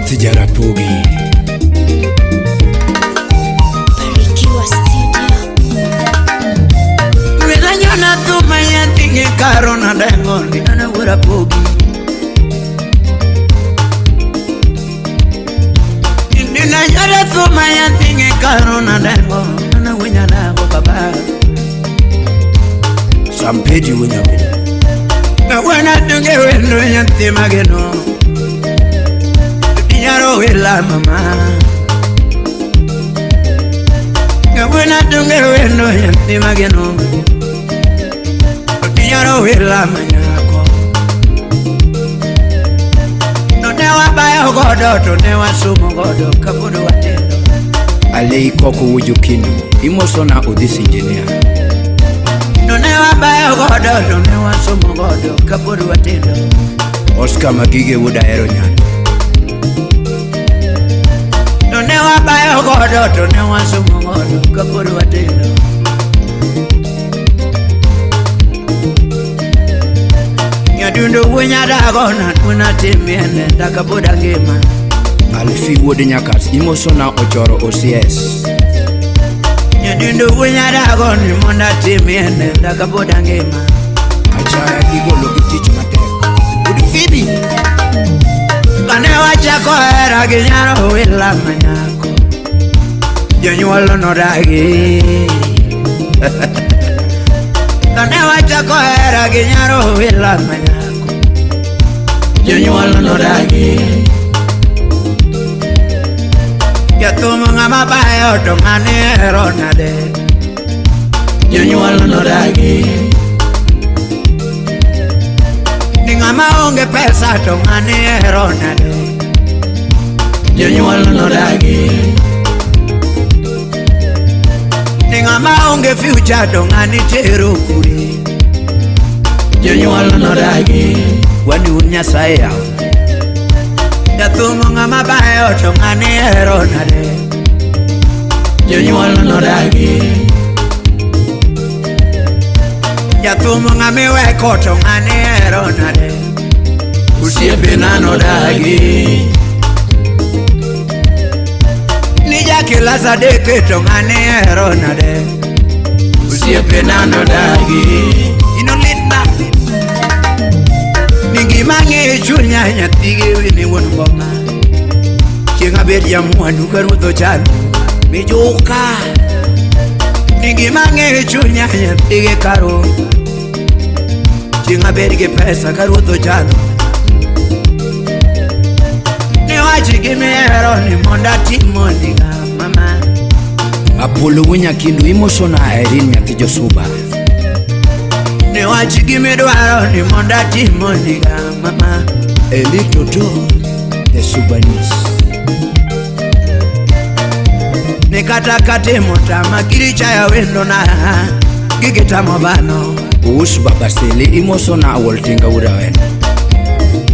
Nyakoth Jarapogi. Barikiwa Studio. Wena thuma nyathigi karo na dengo ni an awuora pogi. Nina nyora thuma nyathigi karo na dengo an awuonya nago baba. Sampedi Wunyabo. Awuona dunge wendo nyathi mageno. Nyaro wela mama. Awuona dunge wendo nyathi mageno. Nyaro wela manyako. No ne wabayo godo to ne wasumo godo kapod watindo. Alei Koko Wujukindu. Imosona Odhis Engineer. No ne wabayo godo to ne wasumo godo kapod watindo. Oscar Magige wuod Ahero Nyando. No ne wabayo godo to ne wasumo godo kapod watindo. Nyadundo wuo nyadago na tuna timiene kapod angima. Alfi wuod Nyakas. Imosona Ochoro OCS. Nyadundo wuo nyadago ni mondo atimiene kapod angima. Achaya gigolo gi tich matek. Wuod Phoebe. Kane wachako hera gi nyaro wila manyako. Jonyuol nodagi. Kane wachako hera gi nyaro wila manyako. Jonyuol nodagi. Jathum ng'ama bayo to ng'ane hero nade. Jonyuol nodagi. Ni ng'ama onge pesa to ng'ane hero nade. Jonyuol nodagi. Ni ng'ama onge future to ng'ane tero kure. Jonyuol nodagi. Wani un Nyasaye yawa. Jathum ng'ama bayo to ng'ane hero nade. Jonyuol nodagi. Jathum ng'ama iweko to ng'ane hero nade. Osiepena nodagi. Ni jakilas adek to ng'ane hero nade. Osiepena nodagi. Ino litna. Ni gima ng'e chunya nyathigi wini wuon boma. Chieng' abed jamwandu ka ruoth ochano mijuka. Ni gima ng'e chunya nyathigi karo. Chieng' abed gi pesa ka ruoth ochano. Ni wach gimihero ni mondo atimoniga mama. Apolo Wunyakindu. Imosona Irene nyathi Josuba. Ni wach gimidwaro ni mondo atimoniga mama. Eli Toto the Subanese. Ni kata katimo tama girichaya wendona gigitamo dhano. Us Baba Sele. Imosona Waltinga wuod Awendo.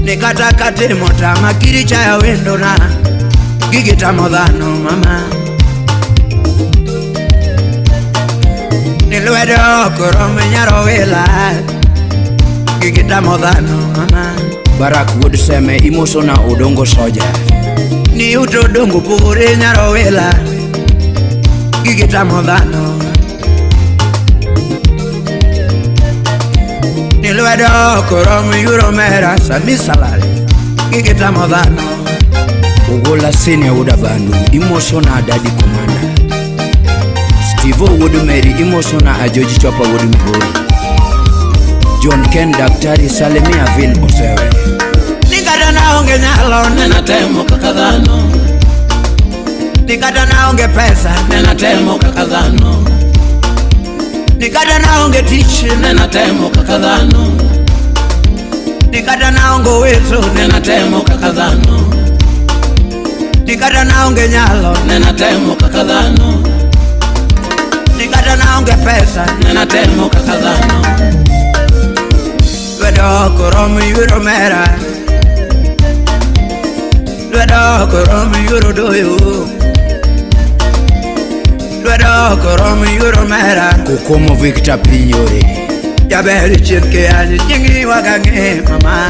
Ni kata katimo tama girichaya wendona gigitamo dhano mama. Ni lwedo ok rom nyaro wila gigitamo dhano mama. Barak wuod Seme. Imosona Odongo Soja. Ni yuto dongo pogore nyaro wila gigitamo dhano. Ni lwedo ok rom yuro mera sami salal gigitamo dhano. Ogola Senior wuod Abandu. Imosona Daddy Commander. Stevo wuod Mary. Imosona Ajoji Chopa wuod Migori. John Ken Daktari Salimia Vin Osewe. Ni kata naonge nyalo Nena temo kaka dhano. Ni kata naonge pesa Nena temo kaka dhano. Ni kata naonge tich Nena temo kaka dhano. Ni kata naonge uwezo Nena temo kaka dhano. Ni kata naonge nyalo Nena temo kaka dhano. Ni kata naonge pesa Nena temo kaka dhano. Lwedo ok rom yuro mera. Lwedo ok rom yuro doyo. Lwedo ok rom yuro mera. Kokomo Victor Pinyore. Jaber chien ke an chieng' ywak ang'e mama.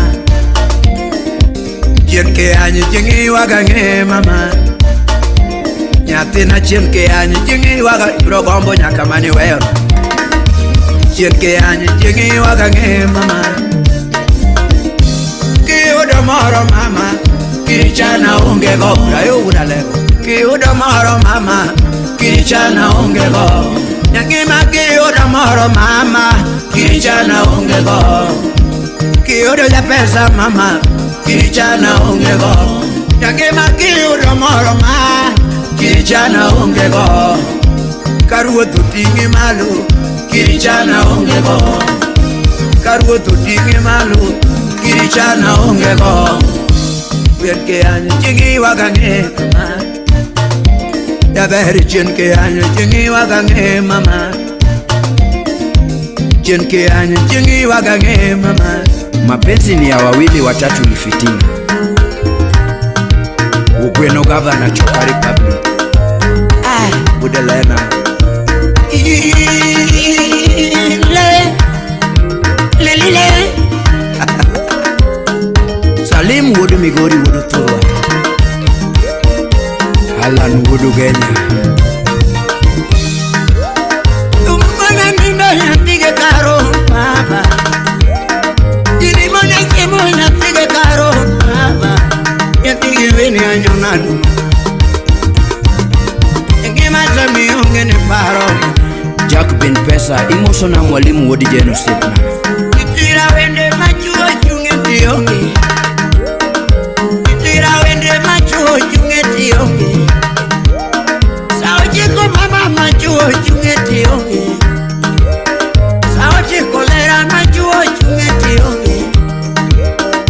Chien kianyo chieng' iywaga ng'e mama. Nyathina chien kianyo chieng' iywaga ibiro gombo nyaka maniweyo. Chien kianyo chieng' iywaga ng'e mama. Kiyudo moro mama, kichana onge go. Rayo udalego. Kiyudo moro mama, kichana onge go. Nyangima kiyudo moro mama, kichana onge go. Kiyudo ja pesa mama, kichana onge go. Nyangima kiyudo moro ma, kichana onge go. Karuoth oting'i malo, kichana onge go. Karuoth oting'i malo, kichana onge go. Chien kianyo chieng' iywaga ng'e mama. Jaber chien kianyo chieng' iywaga ng'e mama. Chien kianyo chieng' iywaga ng'e mama. Mapenzi ni ya wawili, watatu ni fitina. Ugweno gavana Choka Republic. Ah, Budelena. Le, le, le. Salim wuod Migori wuod Thurwa. Alan wuod Ugenya. Tumana nindo nyathige karo baba. Ilimona chiemo nyathige karo baba. Nyathige weni anyonadu. Ngima sami onge ne paro. Jack Ben Pesa imoso na mwalimu wuod Jeno osiepna. Itira wende machuo chunge tionge. Itira wende machuo chunge tionge. Sa ochiko mama machuo chunge tionge. Sa ochiko lera machuo chunge tionge.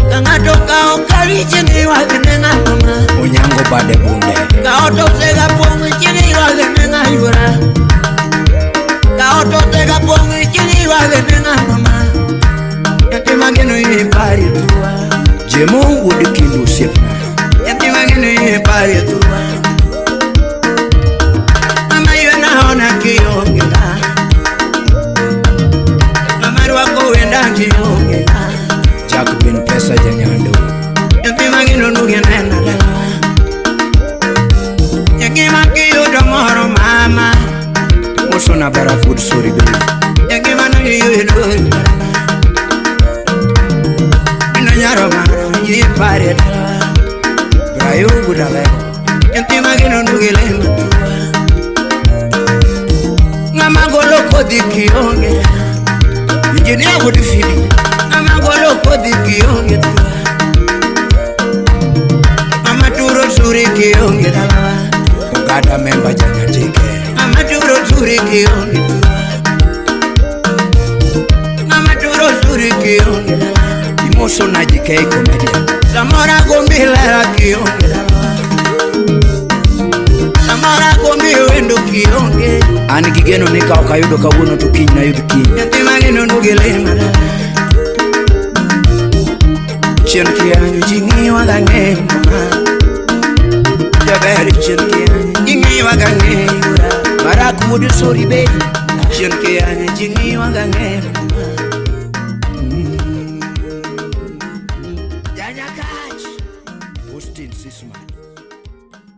Ka ng'ato kao kaliche ni ywak ne ng'a mama. Onyango bade bunde. Ka otosega pong' chieng' ywak ne ng'a yuora. Ka otosega pong' chieng' ywak ne ng'a mama. Nyathi mageno ipari tua. Jemo wuod Kindu osiepna. Nyathi mageno ipari tua. Mama ywena ona kionge ga. Mama rwako wenda kionge ga. Jack Ben Pesa janyando. Nyathi mageno nuge nena dalawa. Nyathi makiyudo moro mama. Imoso na Barak wuod Sori Bei. Nyathi mano yudo. Ino nyaro maro ipari dalawa. Brayo wuod Alego. Nyathi mageno nuge lemo tua. Ng'ama golo kodhi kionge. Engineer wuod Fili. Ng'ama golo kodhi kionge tua. Mama turo suri kionge dalawa. Ogada memba janyatike. Mama turo suri kionge tua. Mama turo suri kionge dalawa. Imoso na JK comedian. Samora gombi lera kionge dalawa. Samora gombi wendo kionge. An gi geno ni ka ok ayudo kawuono to kiny nayud kiny. Nyathi mageno nuge lema dalawa. Chien kianyo ji ng'iwa ng'e mama. Jaber chien kianyo ji ng'iwa ng'e yura. Barak wuod Sori Bei. Chien kianyo ji ng'iwa ng'e mama.